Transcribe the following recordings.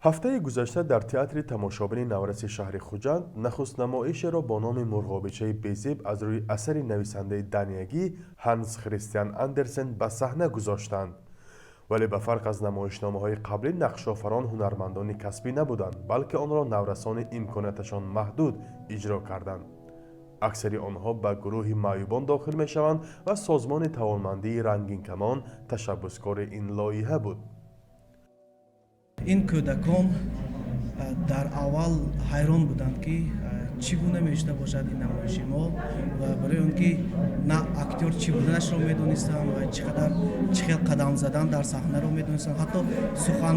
Ҳафтаи гузашта дар театри тамошобини навраси шаҳри Хуҷанд нахуст намоишеро бо номи «Мурғобичаи безеб» аз рӯи асари нависандаи даниягӣ Ҳанс Христиан Андерсен ба саҳна гузоштанд. Вале ба фарқ аз намоишномаҳои қаблӣ, нақшофарон ҳунармандони касбӣ набуданд, балки онро наврасони имконияташон маҳдуд иҷро карданд. Аксари онҳо ба гурӯҳи маъюбон дохил мешаванд ва созмони тавонмандии «Рангинкамон» ташаббускори ин лоиҳа буд. Ин кӯдакон дар аввал ҳайрон буданд, ки чӣ гуна мешуда бошад ин намоиши мо, ва барои он ки на актёр чӣ буданашро медонистанд ва чӣ қадар, чӣ хел қадам задан дар саҳнаро медонистанд, ҳатто сухан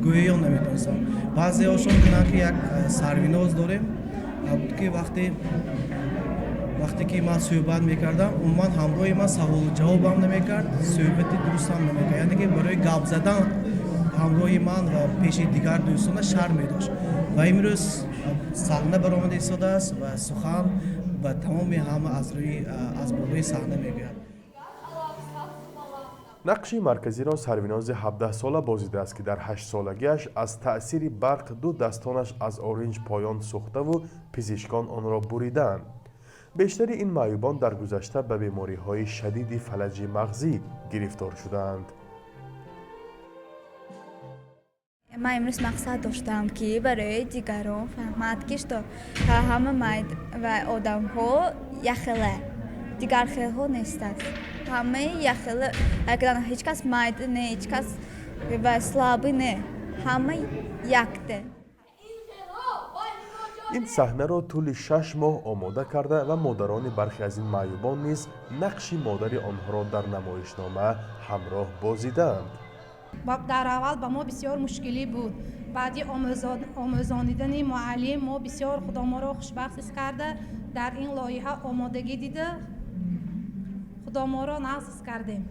гӯиён наметонистанд. Баъзеҳошон гуфтанд, ки як Сарвиноз дорем буд, ки вақте ки ман суҳбат мекардам, умуман ҳамроҳи ман саволу ҷавобам намекард, суҳбати дурустам намекард, яъне ки барои гап задан ҳамроҳи ман ва пеши дигар дӯстона шарм медошт. Ва имрӯз саҳна баромада истодааст ва сухан ба тамоми ҳама аз рӯи аз болои саҳна мегӯяд. Нақши марказиро Сарвинози 17сола бозидааст, ки дар 8солагиаш аз таъсири барқ ду дастонаш аз оринҷ поён сӯхтаву пизишкон онро буридаанд. Бештари ин маъюбон дар гузашта ба бемориҳои шадиди фалаҷи мағзӣ гирифтор шудаанд. Ман имрӯз мақсад доштам, ки барои дигарон фаҳмад, ки что ҳама майд ва одамҳо яхела, дигархелҳо нестанд, ҳамаи яхела, ҳеҷ кас майд не, ҳеҷ кас ва слабый не, ҳама якте. Ин саҳнаро тӯли 6 моҳ омода карда ва модарони бархе аз ин маъюбон низ нақши модари онҳоро дар намоишнома ҳамроҳ бозидаанд. Дар аввал ба мо бисёр мушкилӣ буд. Баъди омӯзонидани муаллим мо бисёр худоморо хушбахт ҳис карда, дар ин лоиҳа омодагӣ дида, худоморо нағз ҳис кардем.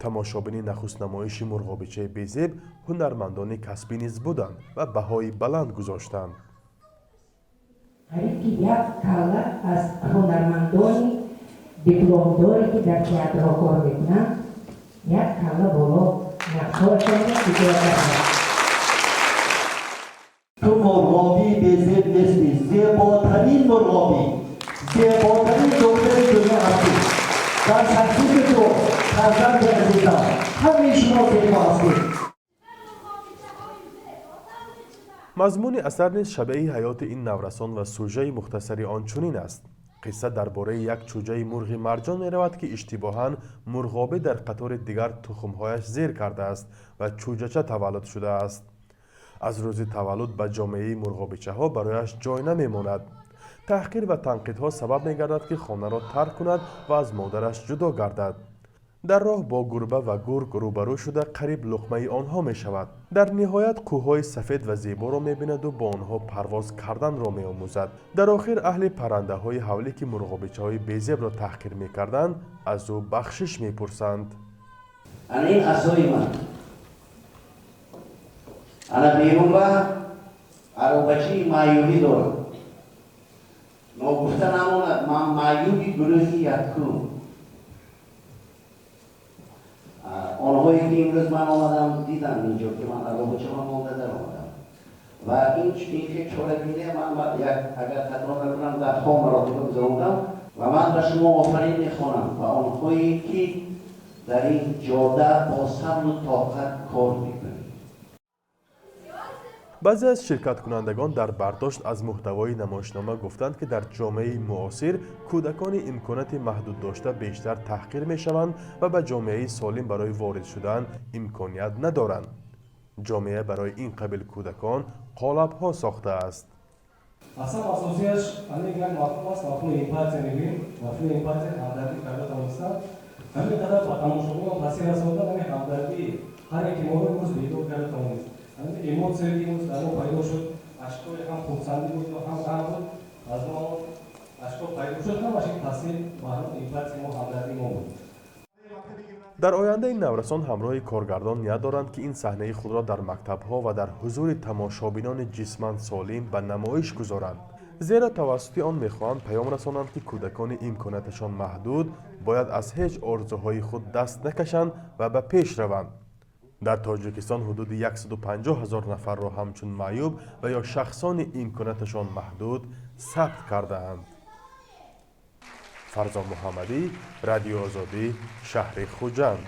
Тамошобини нахустнамоиши «Мурғобичаи безеб» ҳунармандони касбӣ низ буданд ва баҳои баланд гузоштанд. Қариб ки як калла аз ҳунармандони дипломдоре, ки дар театрҳо кор мекунанд, як калла боло нақшҳояшонро иҷро карданд. Ту мурғобии безеб нестӣ, зеботарин мурғобӣ, зеботарин духтари дунё ҳастӣ. Дар тасдиқи ту, фарзанди азизам, ҳамаи шумо зебо ҳастед. Мазмуни асар низ шабеҳи ҳаёти ин наврасон ва сужаи мухтасари он чунин аст. Қисса дар бораи як чӯҷаи мурғи марҷон меравад, ки иштибоҳан мурғобӣ дар қатори дигар тухмҳояш зер кардааст ва чӯҷача таваллуд шудааст. Аз рӯзи таваллуд ба ҷомеаи мурғобичаҳо барояш ҷой намемонад. Таҳқир ва танқидҳо сабаб мегардад, ки хонаро тарк кунад ва аз модараш ҷудо гардад. Дар роҳ бо гурба ва гург рӯбарӯ шуда, қариб луқмаи онҳо мешавад. Дар ниҳоят қӯҳои сафед ва зеборо мебинаду бо онҳо парвоз карданро меомӯзад. Дар охир аҳли паррандаҳои ҳавлӣ, ки мурғобичаҳои безебро таҳқир мекарданд, аз ӯ бахшиш мепурсанд. Ана ин асои ман, ана берун ба аробачии маъюбӣ дорам. Ногуфта намонад, ман маъюби гурӯҳи якум. Онҳое ки имрӯз ман омадам, дидам инҷо, ки ман аробачама монда даромадам ва ин ин чорабине ман як, агар хато накунам, даҳҳо маротиба гузарондам. Ва ман ба шумо офарин мехонам ва онҳое ки дар ин ҷода бо сабру тоқат кор мекунед. Баъзе аз ширкаткунандагон дар бардошт аз муҳтавои намоишнома гуфтанд, ки дар ҷомеаи муосир кӯдакони имконияти маҳдуддошта бештар таҳқир мешаванд ва ба ҷомеаи солим барои ворид шудан имконият надоранд. Ҷомеа барои ин қабил кӯдакон қолабҳо сохтааст. Аслан асосияш ҳамин як мафҳум аст, мафҳуми эмпатия мегӯем, мафҳуми эмпатия, ҳамдардӣ карда тавонистан. Ҳамин қадар ба тамошобинон таъсир расондан, ҳамин ҳамдардии ҳар яке моро имрӯз бедор карда тавонист. Ҳамин эмоция, ки имрӯз дар мо пайдо шуд, ашкои ҳам хурсандӣ буд ва ҳам ғам буд, аз мо ашкҳо пайдо шуд, ҳамаш ин таъсир ба ҳамин эмпатияи мо, ҳамдардии мо буд. Дар оянда ин наврасон ҳамроҳи коргардон ният доранд, ки ин саҳнаи худро дар мактабҳо ва дар ҳузури тамошобинони ҷисман солим ба намоиш гузоранд, зеро тавассути он мехоҳанд паём расонанд, ки кӯдакони имконияташон маҳдуд бояд аз ҳеҷ орзуҳои худ даст накашанд ва ба пеш раванд. Дар Тоҷикистон ҳудуди 150 ҳазор нафарро ҳамчун маъюб ва ё шахсони имконияташон маҳдуд сабт кардаанд. Фарзон Муҳаммадӣ, Радиои Озодӣ, шаҳри Хуҷанд.